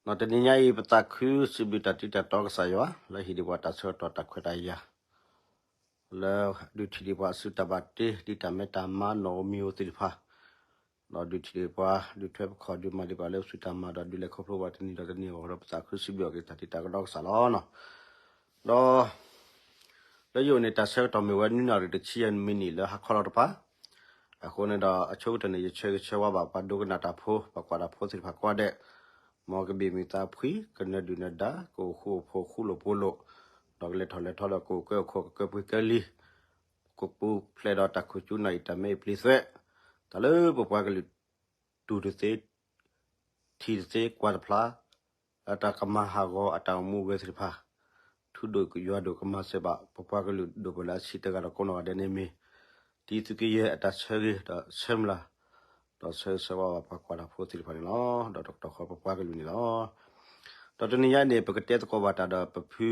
ဒီးတနံၤညါအံၤ ပသးခုစံးဘျုးတၢ်တံၤတၢ်တီကစၢ်ယွၤ လၢဟ့ၣ်ဒံးပှၤတၢ်ဆၢကတီၢ်တၢ်ခွဲးတၢ်ယာ် လၢဒုးထံၣ်ဒံးပှၤအစုတၢ်ဘၣ်တ့ ဒ်တၢ်မဲတၢ်မါနီၣ်ဧိၤမံၤဧိၤသ့ၣ်တဖၣ်, ဒီးဒုးထံၣ်ဒံးပှၤ ဒုးထွဲပခီၣ် ဒုးမၤဒံးပှၤလၢပစုတၢ်မၤ ဒီးဒုးလဲၤခီဖျိပှၤတနံၤဒီးတနံၤအဂီၢ်ဒီး ပသးခုစံးဘျုးအီၤက့ၤတၢ်တံၤတၢ်တီကစၢ်လီၤ. ဒီး လၢယအိၣ်န့ၣ် တၢ်ဆၢကတီၢ်မ့ၢ်ဝဲနွံနၣ်ရံၣ်တဆံယဲၢ်မံးနံးလၢဟါခီလီၤတဖၣ်, အဃိန့ၣ်ဒီး အဆိကတၢၢ်န့ၣ် ယဆၢဂ့ၤဆၢဝါဘၣ်ပှၤဒိကနၣ်တၢ်ဖိ ပှၤကွၢ်တၢ်ဖိသ့ၣ်တဖၣ်ကိးဂၤဒဲး, မ်ကဘ့ၣ်မုာ်သးဖှံ ကနၢၤဒုၣ်နၢၤဒါ ကအိၣ်ဃူအိၣ်ဖိးဃူလိာ်ဖိးလိာ်, ဒီးကလဲၤထီၣ်လဲၤထီဒီးကအိၣ်ကၢအိၣ်ခိးကကၢပှ့ၤကၢလံၤ, ကပူၤဖျဲးဒီးတၢ်ခိၣ်ကၠူနၣ်အံၤတၢ်မဲအံၤပျံၤသွဲး, တၢ်လၢပပှၤကလုာ် တူၢ်တသ့ ထံၣ်တသ့ကွၢ်တဖျါ အတၢ်ကမၤဟးဂီၤအတၢ်အိၣ်မူဝဲသ့ၣ်တဖၣ်, ထူဒိၣ်ယွၤဒိၣ်ကမၤစၢၤဘၣ် ပပှၤကလုာ်ဒိၣ်ပှၤလၢအဆံးတဂၤဒီးကိးနီၢ်ဂၤဒဲးန့ၣ်မ့ၢ် တံၤသုးက့ယဲၢ်အတၢ်ဆၢဂ့ၤဒီးဆၢမုၢ်လၢ်, ဒီးဆၢဂ့ၤဆၢဝါဘၣ်ပှၤကွၢ်တၢ်ဖိသ့ၣ်တဖၣ်န့ၣ်လီၤ. ဒီးတကတီၢ်ဃီပပှၤကလုာ်န့ၣ်လီၤ. ဒီးတနံၤညါအံၤန့ၣ် ပကတဲသကိးဘၣ်တၢ်ဒီးပဖု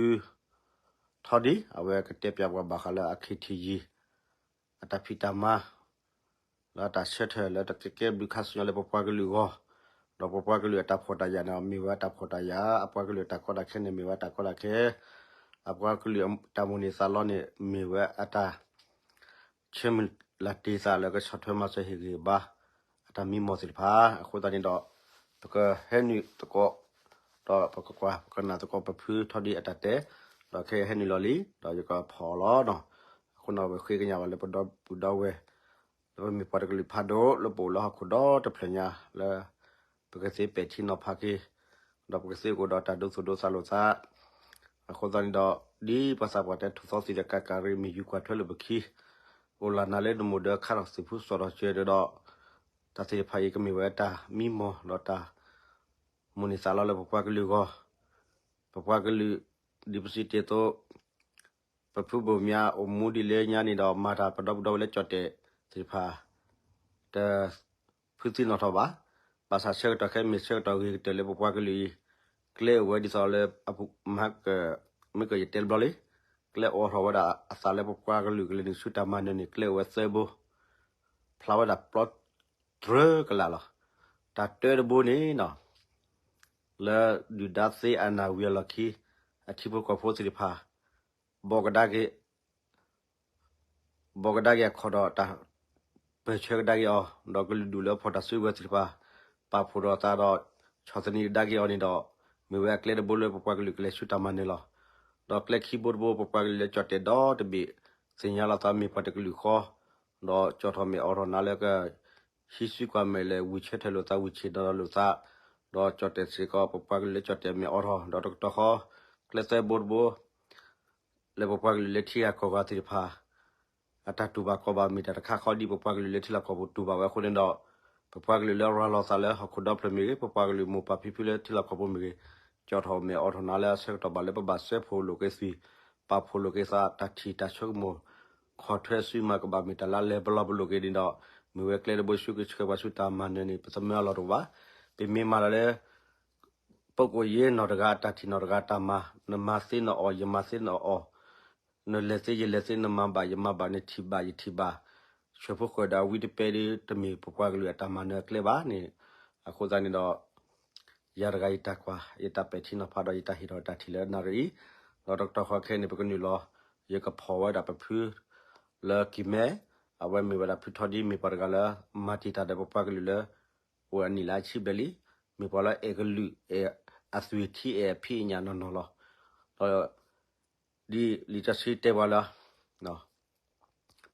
ထီဒံ အဝဲကတဲပၠးပှၤဘၣ်ဃးလၢအခ့ထံၣ်ယံၤ အတၢ်ဖံးတၢ်မၤ လၢအတၢ်ဆၢထၢၣ်လၢတၢ်ကကဲဘျုးခါဆူညါလၢပပှၤကလုာ်အဂီၢ်, ဒီးပပှၤကလုာ်အတၢ်ဖှီၣ်တၢ်ယာ်န့ၣ် မ့ၢ်ဝဲအတၢ်ဖှီၣ်တၢ်ယာ်, အပှၤကလုာ်အတၢ်ကီတၢ်ခဲန့ၣ် မ့ၢ်ဝဲအတၢ်ကီတၢ်ခဲ, အပှၤကလုာ်အတၢ်မိၣ်န့ၢ်သးလီန့ၣ် မ့ၢ်ဝဲအတၢ် ဆၢမုၢ်လၢ်တ့ၢ်သးလၢကဆီၣ်ထွဲမၤစၢၤဟ့ၣ်ဂံၢ်ဘါ အတၢ်မံမီၢ်သ့ၣ်တဖၣ်, အဃိသတးန့ၣ်ဒီး ပကဟဲနုာ်သကိး ဒီးပကကွၢ် ပကနၣ်သကိးပဖုထီဒံအတၢ်တဲ, ဒီးခဲအံၤဟဲနုာ်လီၤလံ ဒီးယကဖီၣ်အီၤလီၤ. အဃိန့ၣ် ပဃ့ကညးဘၣ်လၢပဒီပုၢ်ဒီဝဲၢ် လၢပမ့ၢ်ပှၤတကလုာ်ဖးဒိၣ် လၢပအိၣ်လၢဟီၣ်ခိၣ်ဒီတဖျၢၣ်ညါ လၢပကသ့ပဲာ်ထံနီၤဖးက့ၤ, ဒီးပကသ့အိၣ်ဒီးတၢ်ဒိသူၣ်ဒိသးလိာ်သး, အဃိသတးန့ၣ်ဒီး ဒ်ပှၤသးပှၢ်တဲထူၣ်သီသံဒီး ကးကးရ့မ့ၢ်ယူၤကွၢ်ထွဲလိာ်ပခံ အိၣ်လၢ်နၤလၢနမိၢ်ဒၢခါထီၣ်သုးဖုစီၣ်ထီၣ်စၢၤဒီး တၢ်သ့ၣ်တဖၣ်အံၤကမ့ၢ်ဝဲတၢ်မံမီၢ်ဒီးတၢ် မိၣ်န့ၢ်သးလီလၢပပှၤကလုာ်အဂီၢ်, ပပှၤကလုာ် ဒ်ပစံးတ့ၢ်အသိး ပဖုဘိၣ်မၠးအိၣ်မူဒ်လဲၣ်ညါန့ၣ်ဒီး မၤတၢ်ပဒီပုၢ်ဒီဝဲၢ်လၢကၠီၣ်တဲာ်သ့ၣ်တဖၣ် တဖုသံနီၣ်ထီၣ်ဘၣ်. ဘၣ်ဆၣ်ဆၢကတီၢ်ခဲအံၤမ့ၢ်ဆၢကတီၢ်ဂ့ၤကတၢၢ်လၢပပှၤကလုာ်အံၤ ကျဲအိၣ်ဝဲဒ်သိးလၢ မ့ၢ်ကယတဲတဘျီလံ, ကျဲအိးထီၣ်ဝဲဒၣ်အသးလၢပပှၤကလုာ်ကလဲၤနုာ်ဆူတၢ်မၤနၢၤန့ၣ် ကျဲအိၣ်ဝဲသၢဘိ, ဖျါဝဲဒၣ်ပျီတြၢကလာ်လီၤ. တၢ်တၢတဘိန့ၣ် လၢဒုၣ်ဒါသ့အနၢ်ဝံၤအလီၢ်ခံ အထံဖိကီၢ်ဖိသ့ၣ်တဖၣ် ဘီၣ်ကဒါက့ၤ ဘီၣ်ကဒါက့ၤအခီၣ်ဒီးတၢ် ပၢၢ်ဆၢကဒါက့ၤအီၤ, ဒီးကလုာ်ဒူၣ်လၢအဖီၣ်တၢ်စုကဝဲၤသ့ၣ်တဖၣ် ပာ်ဖှိၣ်ဒီးသးဒီး ဆီၣ်သနံးကဒါက့ၤအီၤန့ၣ်ဒီး မ့ၢ်ဝဲအကျဲတဘိလၢပပှၤကလုာ်ကလဲၤဆူတၢ်မၤနၢၤလီၤ. ဒီးကျဲခံဘိတဘိ ပပှၤကလုာ်လၢကၠီၣ်တဲာ်ဒီတဘ့ၣ် သ့ၣ်ညါလီၤသးမ့ၢ်ပှၤတကလုာ်ဃီ, ဒီးကၠီၣ်ထီၣ်မဲာ်အိးထီၣ်နၤလၢက ဟံးစုကွၢ်မဲာ်လဲၤဝံၤဆၢထၢၣ်လိာ်သး ဝံၤဆ့ၣ်နီၤလိာ်သး, ဒီးကၠီၣ်တဲာ်စ့ၢ်ကီး ပပှၤကလုာ်လၢကၠီၣ်တဲာ်မဲာ်အိးထီၣ်, ဒီးတကတီၢ်ဃီ ကျဲသၢဘိတဘိ လၢပပှၤကလုာ်လၢထံဂၤကီၢ်ဂၤသ့ၣ်တဖၣ် အတၢ်တူၢ်ဘၣ်ခီၣ်ဘၣ် မ့ၢ်တၢ်တခါဃီဒ်ပပှၤကလုာ်လၢထံလီၢ်ကီၢ်ပူၤတူၢ်ဘၣ်ဝဲအဃိန့ၣ်ဒီး ပပှၤကလုာ်လၢရၤလီၤသးလၢဟီၣ်ခိၣ်ဒီဖျၢၣ်မ့ၢ်ဂ့ၤ, ပပှၤကလုာ်မိၢ်ပၢ်ဖံဖုလၢထံလီၢ်ကီၢ်ပူၤမ့ၢ်ဂ့ၤ, ကၠီၣ်ထီၣ်မဲာ်အိးထီၣ်နၤလၢအဆၢကတီၢ်ဘၣ်လၢပဘၣ်စဲဖှိၣ်လိာ်က့ၤသွံၣ်, ပာ်ဖှိၣ်လိာ်က့ၤသး တၢ်ထံၣ်တၢ်ဆိကမိၣ် ခီၣ်ထွဲစုမၤကဘၣ်မ့ၢ်တၢ်လၢအလဲၤပလီၢ်ပလိာ်က့ၤန့ၣ်ဒီး မ့ၢ်ဝဲကျဲတဘိဆူကဆှၢပှၤဆူတၢ်မၤနၢၤန့ၣ် ပသမၢအလီၢ်တအိၣ်ဘၣ်. ပမ့ၢ်မၤတၢ်လၢ ပုဂ္ဂိုလ်ရေးနီၢ်တဂၤအတၢ်ထံၣ်နီၢ်တဂၤအတၢ်မၤ, နမၤသ့နအီၣ် ယမၤသ့နအီၣ်, နလဲၤသ့ယလဲၤသ့ နမၤဘၣ်ယမၤဘၣ် နထံၣ်ဘၣ်ယထံၣ်ဘၣ်, ဆှၢဖိဃၢၤဒီးအဝံတပဲဒီး တမ့ၢ်ပပှၤကလုာ်အတၢ်မၤနၢၤအကျဲဘၣ်န့ၣ်, အဃိသတးန့ၣ်ဒီး ယၤတဂၤယတၢ်ကွၢ် ယတၢ်ပဲာ်ထံနီၤဖးဒီးယတၢ်ဟ့ၣ်ထီၣ်တၢ်ထံၣ်လၢနၣ်ရံၣ်အံၤ, ဒီးတကတီၢ်ဃီခဲအံၤန့ၣ် ပကနုာ်လီၤ ယကဖီၣ်ဝဲဒၣ်ပဖု လၢကံၢ်မဲ, အဝဲမ့ၢ်ဝဲဒၣ်ဖုထီဒ်မ့ၢ်ပှၤတဂၤလၢ မၤတံာ်တာ်ဒီးပပှၤကလုာ်လၢ အိၣ်အနံၣ်လၢအဆံဘျဲၣ်လံ, မ့ၢ်ပှၤလၢအဲၣ်ကလုာ် အဲၣ်အသွံၣ်ထံအဲၣ်အဖံးအညၣ်နီၢ်နီၢ်လီၤ. ဒီး ဒ်လံာ်စီဆှံတဲပှၤလၢ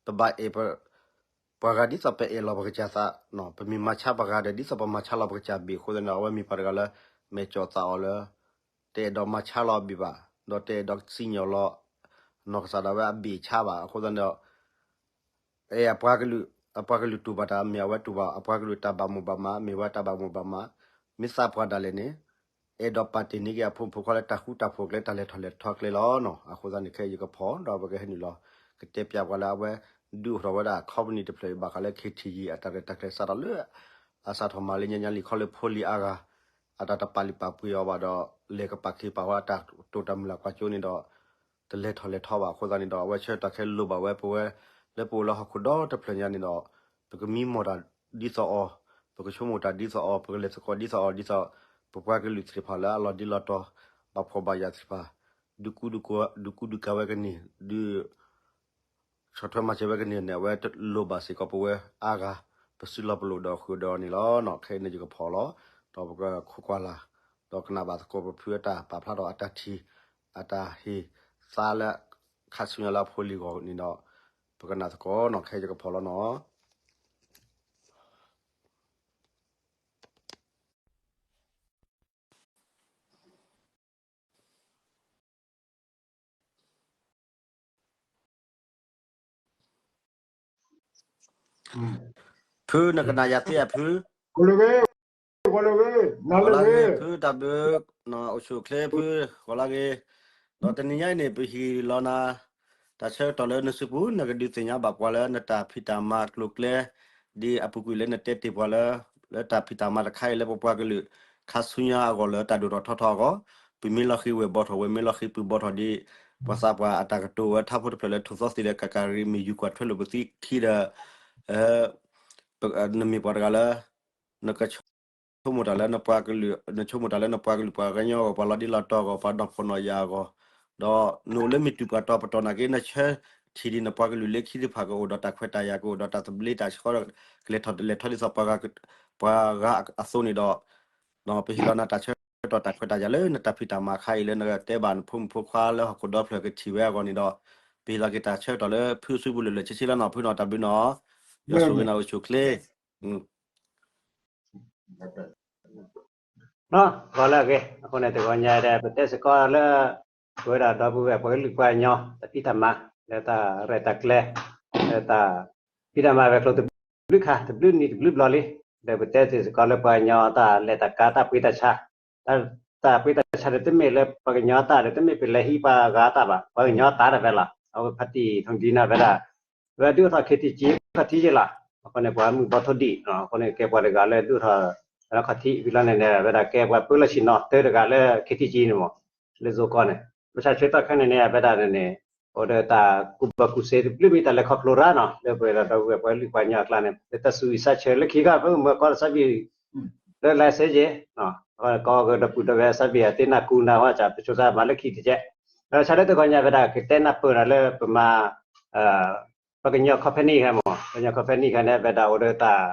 ပဘၣ်အဲၣ် ပှၤဂၤဒ်သိးပအဲၣ်လီၤပကစၢ်သး, ပမ့ၢ်မၤဆါပှၤဂၤဒီး ဒ်သိးပမၤဆါလီၤပကစၢ်ဘ့ၣ်အဃိသတးန့ၣ် အဝဲမ့ၢ်ပှၤတဂၤလၢ မဲာ်ကၠီၣ်သးအီၤလၢ တအဲၣ်ဒိးမၤဆါလီၤအဘ့ၣ်ဘၣ်, ဒီးတအဲၣ်ဒိးစံၣ်ညီၣ်လီၤ နီၢ်ကစၢ်ဒၣ်ဝဲအဘ့ၣ်ဆါဘၣ်. အဃိသတးန့ၣ်ဒီး အဲၣ်အပှၤကလုာ်, အပှၤကလုာ်တူၢ်ဘၣ်တၢ် မ့ၢ်အဝဲတူၢ်ဘၣ်, အပှၤကလုာ်တၢ်ဘၣ်မိၣ်ဘၣ်မး မ့ၢ်ဝဲတၢ်ဘၣ်မိၣ်ဘၣ်မး, မ့ၢ်သးပှၢ်ဒၣ်လဲာ်န့ၣ် အဲၣ်ဒိးပာ်တ့ၢ်န့ၢ်က့ၤအဖိမုၣ်ဖိခွါလၢတၢ်ဃူတၢ်ဖိးကျဲ တၢ်လဲၤထီၣ်လဲၤထီကျဲလီၤနီၤ. အဃိသတးန့ၣ် ခဲအံၤယကဖီၣ် ဒီးပကဟဲနုာ်လီၤ ကတဲပျးပှၤလၢအဝဲ ဒုးအိၣ်ထီၣ်ဝဲဒၣ် company တဖျၢၣ်အံၤ ဘၣ်ဃးလၢ ခ့ထံၣ်ယံၤ အတၢ်ရဲၣ်တၢ်ကျဲၤစးထီၣ်လၢ အစးထီၣ်မၤလၢညါညါလံခီလၢဖိလံၤအါဂၤ အတၢ်တပာ်လုၢ်ပာ်ပှ့ၤအီၤဘၣ်ဒီး လဲၤကပာ်ခ့ပာ်ဝဲအတၢ်တိာ်တၢ်မုၢ်လၢ်ကွၢ်စိန့ၣ်ဒီး တလဲၤထီၣ်လဲၤထီဘၣ်အဃိသတးန့ၣ်ဒီး အဝဲဆၢကတီၢ်ခဲအံၤလိၣ်ဘၣ်ဝဲပဝဲ လၢပအိၣ်လၢဟီၣ်ခိၣ်ဒီတဖျၢၣ်ညါန့ၣ်ဒီး ပကမံမီၢ်တၢ်ဒ်သိးအီၤ, ပကဆိကမိၣ်တၢ်ဒ်သိးအီၤ, ပကလဲၤသကိးဒ်သိးအီၤ, ဒ်သိး ပပှၤကလုာ်သ့ၣ်တဖၣ်လၢအလီၤဒ့လီၤတီၤ ဘၣ်ဖှီၣ်ဘၣ်ယာ်သ့ၣ်တဖၣ် ဒုးကူဒုးကၤဝဲကန့ၢ် ဒုးဆီၣ်ထွဲမၤစၢၤဝဲကန့ၢ်န့ၣ် အဝဲလိၣ်ဘၣ်စ့ၢ်ကီးပဝဲအါဂၤ ပစုလီၤပလိာ်ဒီးဃုာ်ဒီးန့ၣ်လီၤ. ခဲအံၤန့ၣ်ယကဖီၣ်လီၤ ဒီးပကခိးကွၢ်လၢ် ဒီးကနၣ်ဘၣ်သကိးပဖုအတၢ်ပာ်ဖျါထီၣ်အတၢ်ထံၣ် အတၢ်ဟ့ၣ်သါလၢ ခါဆူညါလၢအဖိလံၤအဂီၢ်န့ၣ်ဒီး ပကနၣ်သကိးနီၤ ခဲအံၤယကဖီၣ်လီၤနီၤ. ဖု နကနၣ်ယၤသ့ဧါဖု, ဂီၤလၢဂ့ၤ, ဂီၤလၢဂ့ၤ, ဂီၤလၢဂ့ၤဖု တၢ်ဘျုး, အိၣ်ဆူၣ်အိၣ်ချ့ဖု, ဂီၤလၢဂ့ၤ, ဒီးတနံၤညါအံၤန့ၣ် ပဟ့ၣ်လီၤနၤ တၢ်ဆၢကတီၢ်လၢနစုပူၤ နကဒုးသ့ၣ်ညါဘၣ်ပှၤလၢနတၢ်ဖံးတၢ်မၤကျိၤကျဲ ဒ်အပူၤကွံာ်လၢနတဲတ့ၢ်ပှၤလၢ လၢတၢ်ဖံးတၢ်မၤတခါအံၤလၢပပှၤကလုာ် ခါဆူညါအဂီၢ်လၢတၢ်ဒိၣ်ထီၣ်ထီထီၣ်အဂီၢ်, ပမ့ၢ်လီၤဃံၤဝဲၢ်ဘီထီၣ် ဝဲမ့ၢ်လီၤဃံၤပုၢ်ဘီထီၣ်ဒ် ပှၤသးပှၢ်အတၢ်ကတိၤဝဲထါဖိတဖျၢၣ်လၢ ထူၣ်သီသံလၢကကၤရံမ့ၢ်ယူၤကွၢ်ထွဲလိာ်ပသံခံဒီး နမ့ၢ်ပှၤတဂၤလၢ နကဆိကမိၣ်တၢ်လၢနပှၤကလုာ် နဆိကမိၣ်တၢ်လၢနပှၤကလုာ်ပှၤကညီအဂီၢ် ပှၤလီၤဒ့လီၤတီၤအဂီၢ် ပှၤဒီဖှီၣ်နီၢ်ယၤအဂီၢ်, ဒီးနအိၣ်လၢမုၢ်တူာ်ပှၤတီၤပတီၢ်နာ်က့ နဆၢထံၣ်ဒံးနပှၤကလုာ်လၢခံသ့ၣ်တဖၣ်ကအိၣ်ဒီးတၢ်ခွဲးတၢ်ယာ် ကအိၣ်ဒီးတၢ်သဘျ့တၢ်ဆှီ ကလဲၤထီၣ်လဲၤထီဒ်သိး ပှၤဂၤအသိးန့ၣ်ဒီး ပဟ့ၣ်လီၤနၤတၢ်ဆၢကတီၢ်တၢ်ခွဲးတၢ်ယာ်လၢနတၢ်ဖံးတၢ်မၤအခါအံၤလၢနကတဲဘၣ်နဖိမုၣ်ဖိခွါလၢဟီၣ်ခိၣ်ဒီဖျၢၣ်ကထံၣ်ဝဲအဂီၢ်န့ၣ်ဒီး ပဟ့ၣ်လီၤက့ၤတၢ်ဆၢကတီၢ်လၢဖုစုပူၤလၢာ်လၢာ်ဆ့ဆ့လီၤနီၤ ဖုနီၤ တၢ်ဘျုးနီၤ ယွၤဆိၣ်ဂ့ၤနၤအိၣ်ဆူၣ်အိၣ်ချ့ ဂီၤလၢအဂ့ၤ အဃိန့ၣ် တဂီၤညါဒီး ပတဲစ့ၢ်ကီးလၢ ပဝဲဒၣ်ဒီပုၢ်ဝဲၢ်ပှၤကလုာ်ပှၤကညီ တၢ်ဖံးတၢ်မၤ လၢတၢ်ရဲၣ်တၢ်ကျဲၤ လၢတၢ်ဖံးတၢ်မၤဝဲၤကျိၤတဘျုးခါ တဘျုးနံၤတဘျုးဘျီလံ ဒီးပတဲစ့ၢ်ကီးလၢပှၤကညီတၢ်လဲၤတၢ်ကါ တၢ်ပှ့ၤတၢ်ဆါ တၢ်ပှ့ၤတၢ်ဆါဒီး တမ့ၢ်လၢပှၤကညီတၢ်ဒီး တမ့ၢ်ပလဲၤဟံးပှၤဂၤတၢ်ဘၣ် ပှၤကညီတၢ်ဒၣ်ဝဲလီၤ အဝဲဖါတံၢ်ထီၣ်ဒံနၤဝဲဒၣ် ဝဲဒုးအိၣ်ထီၣ် ခ့ထံကံ ခီၣ်ထံးယ့လီၤ အဃိန့ၣ် ပှၤမုၢ်ဘီထိၣ်ဒံး အဃိန့ၣ် ကဲပှၤတဂၤလၢဒုးအိၣ်ထီၣ် ခီၣ်ထံး ဝံၤလီၤန့ၣ်န့ၣ် ဝဲဒၣ်ကဲပှၤပၢလီၢ်ဆ့ၣ်နီၤတၢတဂၤလၢ ခ့ထံကံန့ၣ်မး လၢယိၤကီၢ်န့ၣ် ပဆၢဆၢထီၣ်ခဲန့ၣ်န့ၣ် ဝဲဒၣ်န့ၣ်န့ၣ် အိၣ်ဒီးတၢ်ကူၣ်ဘၣ်ကူၣ်သ့တဘျုးမံၤ တၢ်လဲၤခီဖျိရၣ်နီၤ လၢပဝဲဒၣ်ဒီပုၢ်ဝဲၢ်ပှၤကလုာ်ပှၤကညီအကျါန့ၣ် လၢတၢ်စူၤအံၤစးဆၢလၢခံခါ ပမ့ၢ်ကွၢ်လၢစးဘံၣ် လၢ license ယ့ ကီၢ်ကီၢ်ကဒီပုၢ်ဒီဝဲၢ်စးဘံၣ်အသ့နၢ်ကူနၢ်ဝဲ ပဆိသးမၤလၢခံတကဲး ဒီးဆၢလၢတဂီၤညါဝဲဒၣ် ကတဲနၢ်ပၢၢ်နၤလၢပမၤ ပှၤကညီ company ခါမး ပှၤကညီ company ခါန့ၣ် ဝဲဒၣ်အိၣ်ဒီးတၢ်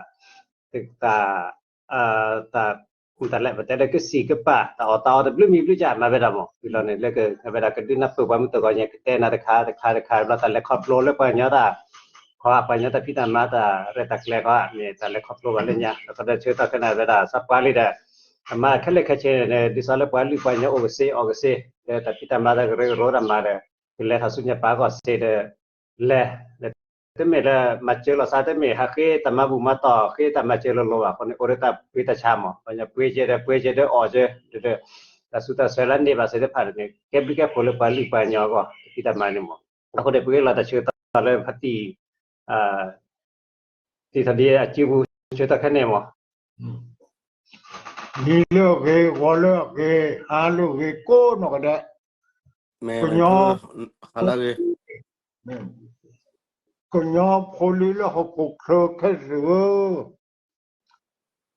တၢ် တၢ် တၢ်လဲၣ် ပတဲလၢကစံၣ်ကပၤ တၢ်အီၣ်တၢ်အီတဘျုးမံၤဘျုးကၢ် မၤဝဲဒၣ်မး ဝံၤလီၤန့ၣ် လၢက ဝဲဒၣ်ကဒုးနၢ်ပၢၢ်ပှၤမုၢ်တဂီၤညါ ကတဲနၤတခါတခါတခါ ဘျီတၢ်လဲၤခီဖျိလၢပှၤကညီတၢ် ခီပှၤကညီတၢ်ဖံးတၢ်မၤတၢ်ရဲၣ်တၢ်ကျဲၤခီန့ၣ် တၢ်လဲၤခီဖျိဘၣ်လၢညါ ဒီးခီဒီးဆၢထီၣ်ခဲန့ၣ် ဝဲဒၣ်စးပှၤလံဒီး အမၤခဲလၢာ်ခဲဆ့န့ၣ် ဒ်သိးလၢပှၤလုၢ်ပှၤကညီအိၣ်ကစ့အီၣ်ကစ့ လၢတၢ်ဖံးတၢ်မၤတၢ်ကရၢကရိတၢ်မၤဒီး ကလဲၤထီၣ်ဆူညါပာ်ကီၢ်စ့ဒီး လဲၤ တမ့ၢ်လၢမၤစၢၤလီၤသး တမ့ၢ်ဟးဃ့တၢ်မၤဘူၣ်မၤတီၢ် ဃ့တၢ်မၤစၢၤလိၤလိၤဘၣ် အဃိန့ၣ် အိၣ်ဒီးတၢ်ပှ့ၤတၢ်ဆါမး ပှၤကညီပှ့ၤကဲဒီး ပှ့ၤကဲဒီးအီၣ်ကဲ ဒီး တၢ်စူးတၢ်ဆှဲလၢန့ၢ်ဘၣ်သ့ၣ်တဖၣ်န့ၣ် ကဲဘျုးကဲဖှိၣ်လၢပှၤလုၢ်ပှၤကညီအဂီၢ် တၢ်ဖံးတၢ်မၤန့ၣ်မး အဃိန့ၣ် ပဂ့ၢ်လီၤတၢ်ဆၢကတီၢ်လၢဖါတံၢ် တံၢ်ထီၣ်ဒံးအစုပူၤ ဆၢကတီၢ်ခဲန့ၣ်မး နံၤလၢအဂ့ၤ ဂီၤလၢအဂ့ၤ ဟါလၢအဂ့ၤ ကိးနီၢ်ကဒဲး ကညီ ကညီဖိလံၤလၢဟီၣ်ခိၣ်ချၢခဲလၢာ်ဧၢ,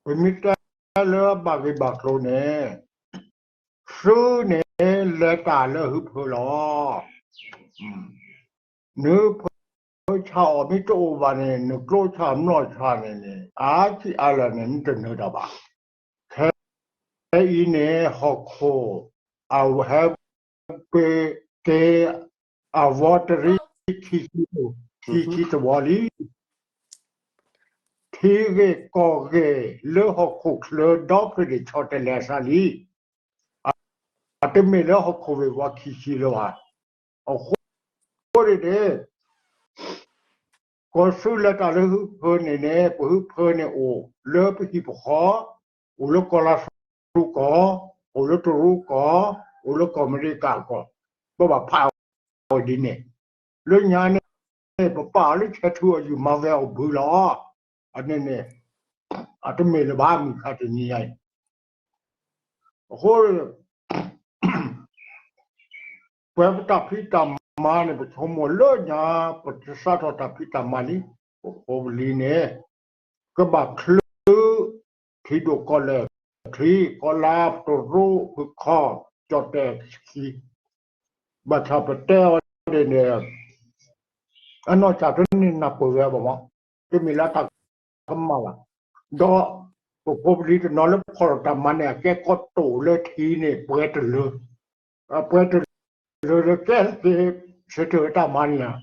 ပမ့ၢ်တဲလၢဘၣ်ဂ့ၢ်ဘၣ်ကျိၤန့ၣ် သုန့ၣ် လဲၤတၢ်လၢဟုဖၢလီၤ. နဖၢဆါအီၣ်မ့ၢ်တအိၣ်ဘၣ်န့ၣ် နကျိဆၣ်မျီၣ်ဆၣ်န့ၣ်န့ၣ် အါထံအါလၢာ်န့ၣ် နတနၢၤတၢ်ဘၣ်. ခဲအံၤန့ၣ် ဟီၣ်ခိၣ် အဝဲဟဲပက့ၤ အဝီတရံး ခံဆံ ခံဆံတဝီလံ. ထံဂ့ၢ်ကီၢ်ဂ့ၢ်လၢဟီၣ်ခိၣ်ချၢ ဒီဖျၢၣ်န့ၣ် ဆီတလဲအသးလံ. အတမ့ၢ်လၢဟီၣ်ခိၣ်ဝ့ၢ်ဝီခံဆံလၢၤဘၣ်. အဃိန့ၣ်န့ၣ် ကီၢ်သူလၢတၢ်လၢဟုဖၢန့ၣ်န့ၣ် ပဟုဖၢန့ၣ်အိၣ်လၢပဟံၣ်ပဃီ, အိၣ်လၢကီၢ်လါသူကီၢ်, အိၣ်လၢတရူးကီၢ်, အိၣ်လၢကီၢ်အမဲရကၤကီၢ်, ပဘၣ်ဖးအီၤဒ်န့ၣ်, လၢညါန့ၣ် ပပာ်အီၤလၢဆဲးထူအယုၢ်မၤဝဲအီၤဘုလီၤ. အန့ၣ်န့ၣ် အတမ့ၢ်လၢၤဘၣ်မုၢ်ခါတနံၤညါအံၤ အဃိ ပှၤပတၢ်ဖံးတၢ်မၤန့ၣ် ပဆိကမိၣ်လၢညါ ပတစးထီၣ်တၢ်ဖံးတၢ်မၤလံ, ပဖိပလံၤန့ၣ် က ကဘၣ်ချုး ထံဒိၣ်ကီၢ်လဲၢ် ထံကီၢ်လါ တရူး ဖုခီၣ် ကၠီၣ်တဲာ်ခံ ဘၣ်ဆၣ်ပတဲအီၤန့ၣ် အနီၢ်စၢ်တန့ၢ်နၢ်ပၢၢ်ဝဲဘၣ်မး, တမ့ၢ်လၢတၢ်ကမၣ်ဘၣ်. ဒီးပဖိပလံၤတနီၤလၢဖီၣ်လီၤတၢ်မၤန့ၣ် အကဲကီတိာ်လၢထံန့ၣ် ပှဲၤတလၢာ်, ပှဲၤတလၢာ်လၢကဲသ့ ဆၢထၢၣ်တၢ်မၤန့ၣ်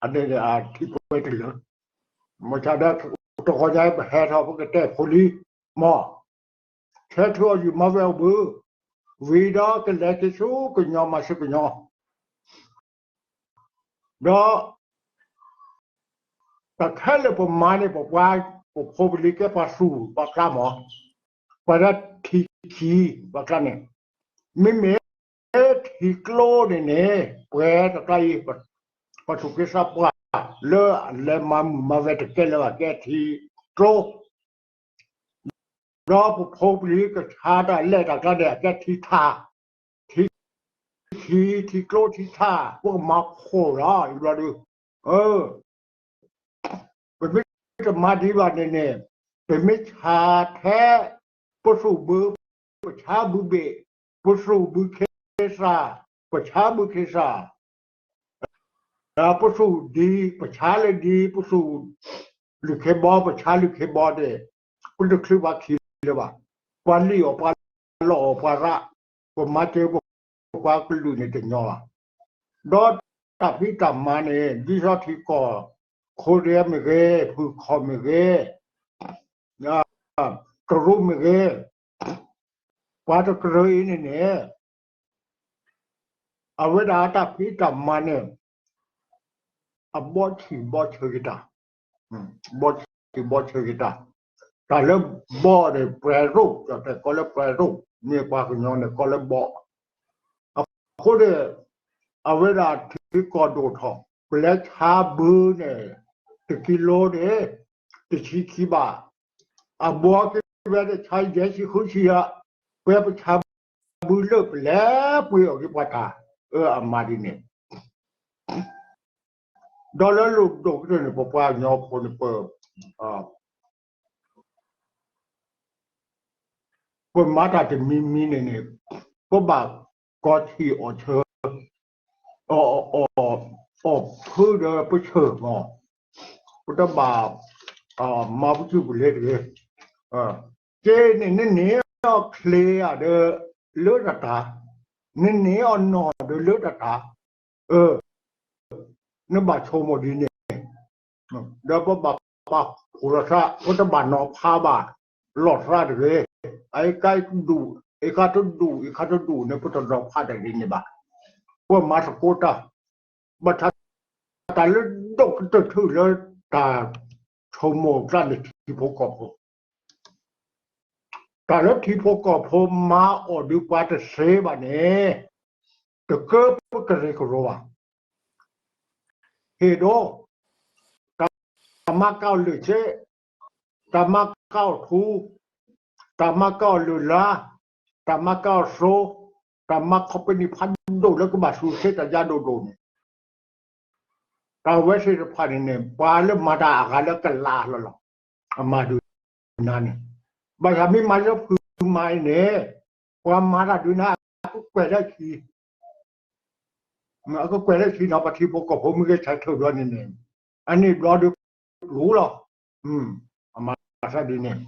အန့ၣ်န့ၣ် အထံပှဲၤတလၢာ်. မ့ၢ်ဆၣ်ဒီး တဂီၤညါပဟဲထီၣ် ပကတဲဖိလံၤ မ့ၢ် ဆၢထၢၣ်အီၤယုၢ်မၤဝဲအိၣ်ဘှံး, ဝံၤဒီးကလဲၤက့ၤဆူကညီ မၤဆူကညီ ဒီး တၢ်ခဲလၢာ်ပမၤန့ၣ် ပပှၤ ပဖိပလံၤကဲပှၤသူၣ်ပှၤကျါမး, ပှၤဒၣ်ထံခံဘၣ်ကျါန့ၣ်, မ့မ့ၢ်ထံကျိန့ၣ်န့ၣ် ပှဲၤတကျါအံၤ ပှၤသူၣ်က့သးပှၢ် လၢအလဲၤမၤမုာ်မၤဝဲတကဲလၢၤဘၣ် ကဲထံကျိ ဒီးပဖိပလံၤကဆါတၢ်လဲၢ်တၢ်ကျါန့ၣ် အကဲထံထး, ထံခံ ထံကျိထံထး ပကမၤခိၣ်လီၤ ယဘျီဒုး, ပမ့ၢ်တမၤဒံးဘၣ်န့ၣ်န့ၣ် ပမ့ၢ်ဆါထဲ ပသူၣ်ဘု ပဆါဘုဘ့ၣ်, ပသူၣ်ဘုခ့သၣ်, ပဆါဘုခ့သၣ် ပသူၣ်ဒံ ပဆါလၢဒံ, ပသူၣ်လုၢ်ခ့ဘီ ပဆါလုၢ်ခ့ဘီန့ၣ် ပတချုးပှၤခံလၢၤဘၣ်. ပှၤလံၣ်အီၣ်ပှၤလီအီၣ်ပှၤရး, ပမၤစၢၤပပှၤကလုာ်န့ၣ်တညီဘၣ်. ဒီးတၢ်ဖံးတၢ်မၤန့ၣ် ဒ်သိးထံကီၢ် ခိဒဲမ့ၢ်ဂ့ၤ, ဖုခီၣ်မ့ၢ်ဂ့ၤ, တရူးမ့ၢ်ဂ့ၤ, ပှၤတကရၢအံၤန့ၣ်န့ၣ် အဝဲဒၣ်တၢ်ဖံးတၢ်မၤန့ၣ် အဘီထံၣ်ဘီဆၢက့ၤတၢ်, ဘီထံၣ်ဘီဆၢက့ၤတၢ်, တၢ်လၢဘီန့ၣ် ပှဲၤရိၣ်, ကၠီၣ်တဲာ်ကိးလၢပှဲၤရိၣ်, မ့ၢ်ပှၤကညီန့ၣ်ကိးလၢဘီ, အဃိန့ၣ် အဝဲဒၣ်ထံကီၢ်ဒိၣ်ထီၣ် ပလဲၤဆါဘုန့ၣ် တကံလိန့ၣ် တဆံခံဘး, အဘီက့ၤဝဲဒၣ်ဆါယဲၢ်ဆံဃုဆံဧါ, ပှဲၤပဆါဘုလၢပလဲၤပှ့ၤအီၣ်က့ၤပှၤတၢ်, အမၤဒ်န့ၣ် ဒီးလၢလိၣ်ဒိၣ်ကတၢၢ်န့ၣ် ပပှၤကညီဖိန့ၣ် ပ ပမၤတၢ်တမံၤမံၤန့ၣ်န့ၣ် ပဘၣ်ကီထံၣ်အီၣ်ဆၢ, အီၣ်ဖုဒီးပဆၢၣ်မး, ပတဘၣ်မၤပစုၢ်ပလဲၤတဂ့ၤ. ကဲန့ၣ် နန့ၢ်အီၣ်ချ့ဧါဒီး လၢတၢ်တၢ်, နန့ၢ်အီၣ်နီၢ်ဒီးလၢတၢ်တၢ်, နဘၣ်ဆိကမိၣ်ဒ်န့ၣ်, ဒီးပဘၣ်ပာ်ဖှိၣ်လိာ်သး ပတဘၣ်နီၤဖးဘၣ်လိာ်သးတဂ့ၤ. အအံၤကါဒူၣ် အံၤကါတဒူၣ် အံၤကါတဒူၣ်န့ၣ် ပတနီၤဖးတၢ်ဒ်န့ၣ်ဘၣ်. ပမၤသကိးတၢ်, ဘၣ်ဆၣ်တၢ်လၢဒိၣ်ကတၢၢ်ထူၣ်လၢတၢ်ဆိကမိၣ်ကျါန့ၣ် ထံဖိကီၢ်ဖိ တၢ်လၢထံဖိကီၢ်ဖိမၤအီၤဒီးပှၤတသ့ဘၣ်န့ၣ် တကၢပကရၢကရိဘၣ်. ဟ့ၣ်ဒိ, တၢ်မၤကၣ်အီၤလၢာ်စ့, တၢ်မၤကၣ်အီၤထူ, တၢ်မၤကၣ်အီၤလၢာ်လါ, တၢ်မၤကၣ်အီၤသိ, တၢ်မၤခီပနံၣ်ဖးဒိၣ်လၢကဘၣ်သူၣ်ဆ့တၢ်ယါဒိၣ်ဒိၣ်န့ၣ် တၢ်ဝဲသ့ၣ်တဖၣ်န့ၣ်န့ၣ် ပှၤလၢမၤတၢ်အဂၤလၢကလးလီၤလီၤ. အမၤဒုးနၤန့ၣ်, ဘၣ်ဆၣ်မ့ၢ်မၤလၢဖုမၤအံၤန့ၣ် ပှၤမၤတၢ်ဒုးနၤ အကကွဲၢ်လၢခံ, အကကွဲၢ်လၢခံနီၤ ပှၤထံဖိကီၢ်ဖိမ့ၢ်ဂ့ၤဆၢထၢၣ်ဘျီန့ၣ်န့ၣ် အန့ၣ်ဘျီဒုးပျူၤလီၤ. အမၤသးဒ်န့ၣ်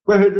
ပဟ့ၣ်